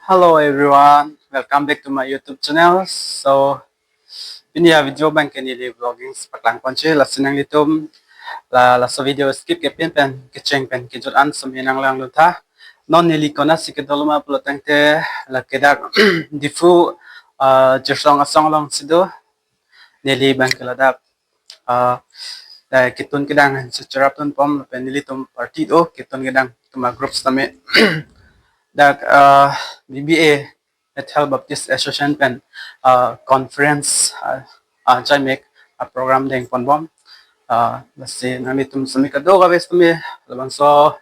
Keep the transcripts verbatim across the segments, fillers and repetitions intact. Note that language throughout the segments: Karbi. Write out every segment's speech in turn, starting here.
Hello everyone, welcome back to my YouTube channel. So, pini a-video abang ke neli vlogging paklang ponji, lasi nanglitum la laso video skip kepin pen kecheng pen kejut an semi nanglangdun tha. Non neli konatsi kedo ma pulo tangte, la ke dak Diphu, ah, Jirsong asong alongsi do. Neli abang ke ladak, ah, eh, ketun kedang si cherapdun pom, lapen nelitum party do, ketun kedang atum a-group sitame dak, ah, B B A, Bethel Baptist Association pen, ah, conference, ah, ah, jaimek a-program deng ponbom. Ah, lasi nanglitum semi kadokave sitame labangso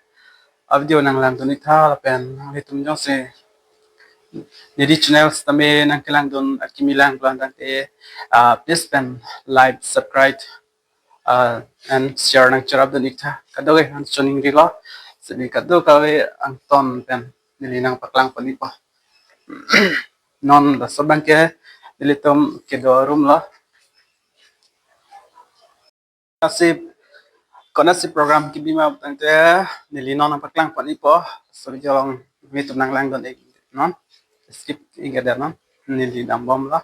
a-video nanglangdun ik tha, lapen nanglitum jongsi neli channel sitame nangkelangdun akimi lang pulo tangte, ah, please pen like, subscribe, ah, and share nangcherapdun ik tha. Kadokave an choningri lo, semi kadokave angton pen neli nangpaklang pon ikpo. Non laso abang ke nelitum kedo room lo. Konatsi, konatsi program kebi ma tangte neli non nangpaklang pon ikpo. So, video along nelitum nanglangdun ik non. Skip ik det non. Neli dambom lo.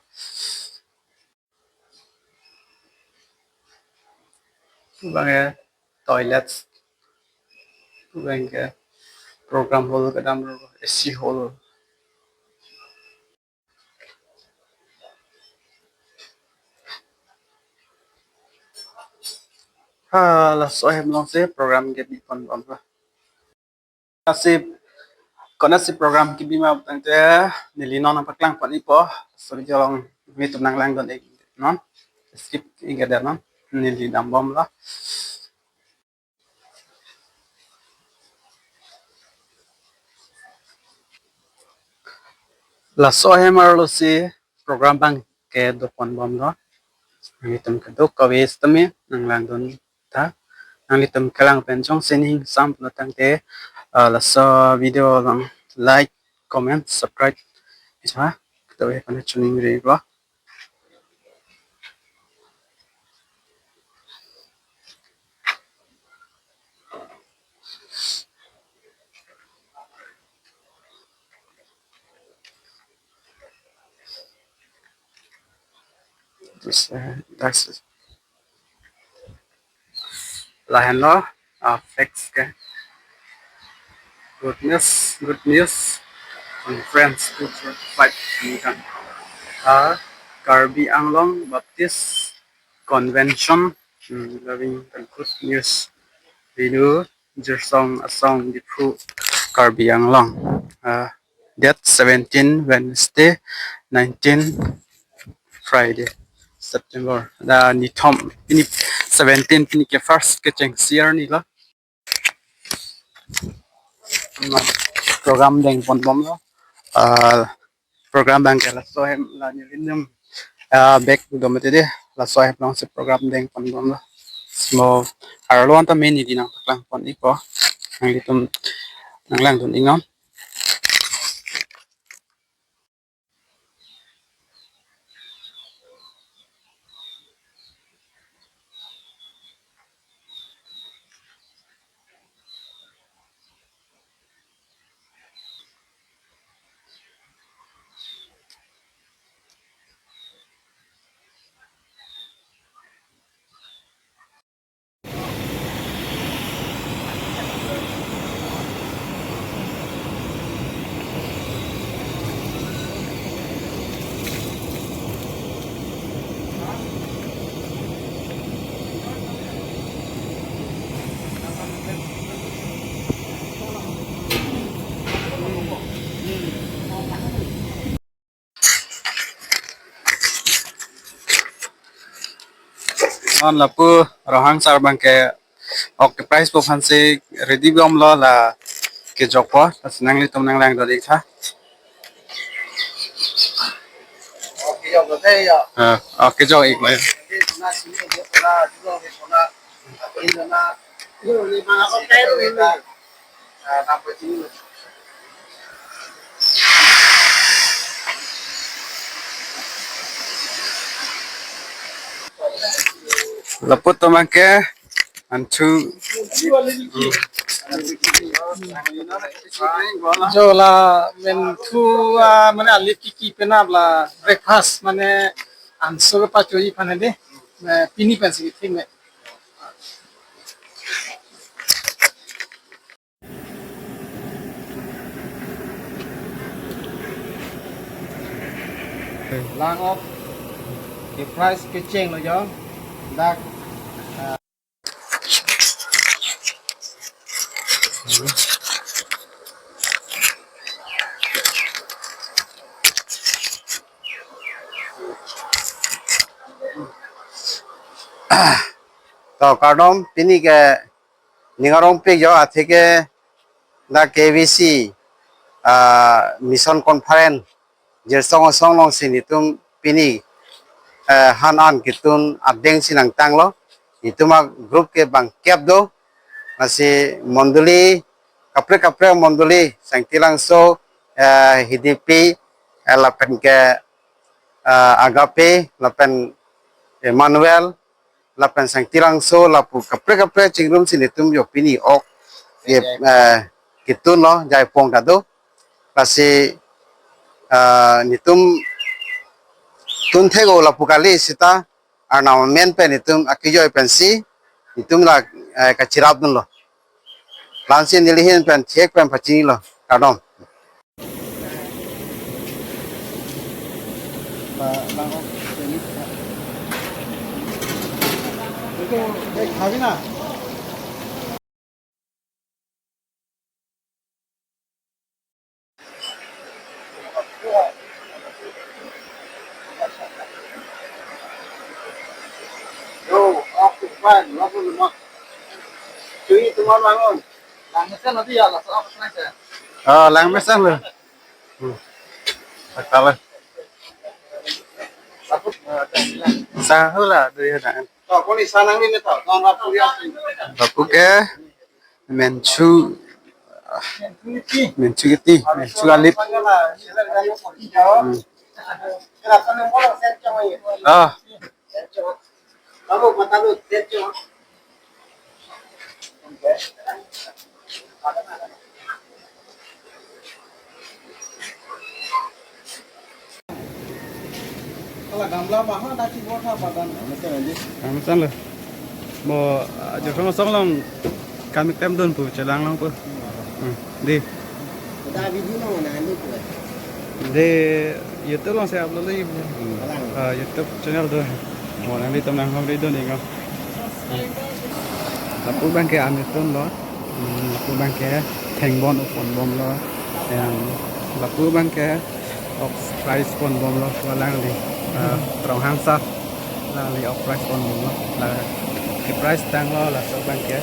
Abang ke toilets. Abang ke program hall kedam ro, A C hall. Ha, laso ahem alongsi program kebi ponbom lo. Konatsi, konatsi program kebi ma tangte neli non nangpaklang pon ikpo. So, video along nelitum nanglangdun ik non. Skip ik det non. Neli dambom lo. Laso ahem arlosi program abang kedo ponbom lo. Nanglitum kadokave sitame nanglangdun tha. Nanglitum kelang pen jongsi ning sam pulo tangte, ah, laso video along like, comment, subscribe ik tha. Kadokave pen choningri lo. This, uh, that's it. Lahenlo, ah, facts ke. Good news, good news. Conference two forty-five ningkan. Ah, Karbi Anglong Baptist Convention. Hmm, loving the good news. Vinu Jirsong asong Diphu Karbi Anglong. Ah, date seventeen Wednesday, nineteen Friday, September. Dak nithom, pini seventeen, pini ke first kechengsi arni lo. Program deng ponbom lo. Ah, program abang ke laso ahem la nelitum, ah, back do mati de, laso ahem alongsi program deng ponbom lo. Mo arlo anta main neli nangpaklang pon ikpo. Nanglitum nanglangdun ik non. Non lapu Rohang sir abang ke ok ke prize po aphansi ready bomlo, la kejokpo, lasi nanglitum nanglangdun ik tha. Ah, ok, kejok iklo ya. Lapu atum abang ke An thu. Jo la men thu, ah, mane alip kiki penap la breakfast mane anso kepachoji aphan de. Eh, pini pensi kithik me. Lang-ok ke price kecheng lo jo. Dak, ah, to kardom, pini ke ning arongpik jo, athe ke dak K B C, ah, mission conference Jirsong asong alongsi netum pini, eh, han an ketun adeng si nangtanglo. Netum agroup ke bangkep do. Lasi mondoli, kaprek kaprek mondoli, Sangti Langso, eh, Hidipi, eh, lapen ke, eh, Agape, lapen Emmanuel, lapen Sangti Langso, lapu kaprek kaprek chingrumsi netum jo pini ok, eh, ketun lo, jaipong ta do. Lasi, eh, netum tun thek-o lapu kali seta, Arnam amen pen netum akejoi pensi netum la, eh, kachirap dunlo. Lasi neli ahin pen thek pen pachinilo. Kardom. Oh, langmesen lo. Hmm. Akal. Sahula dui hadan. Bapu ke menchu, menchu kiti, menchu alip. Hmm. Ah. Langmesen lo. Mo, ah, Jirsong asong along kami klem dun pu chelang long pu. Hmm, di. Di YouTube alongsi upload lagi pu. Ah, YouTube channel do. Mo nanglitum nanghongri dun ingo. Lapu abangke amitun lo. Hmm, lapu abangke thengbon oponbomlo. Yang lapu abangke ok prize ponbomlo, alangli, ah, Ronghang sir. Alangli ok prize ponbomlo. La ke prize tanglo laso abangke.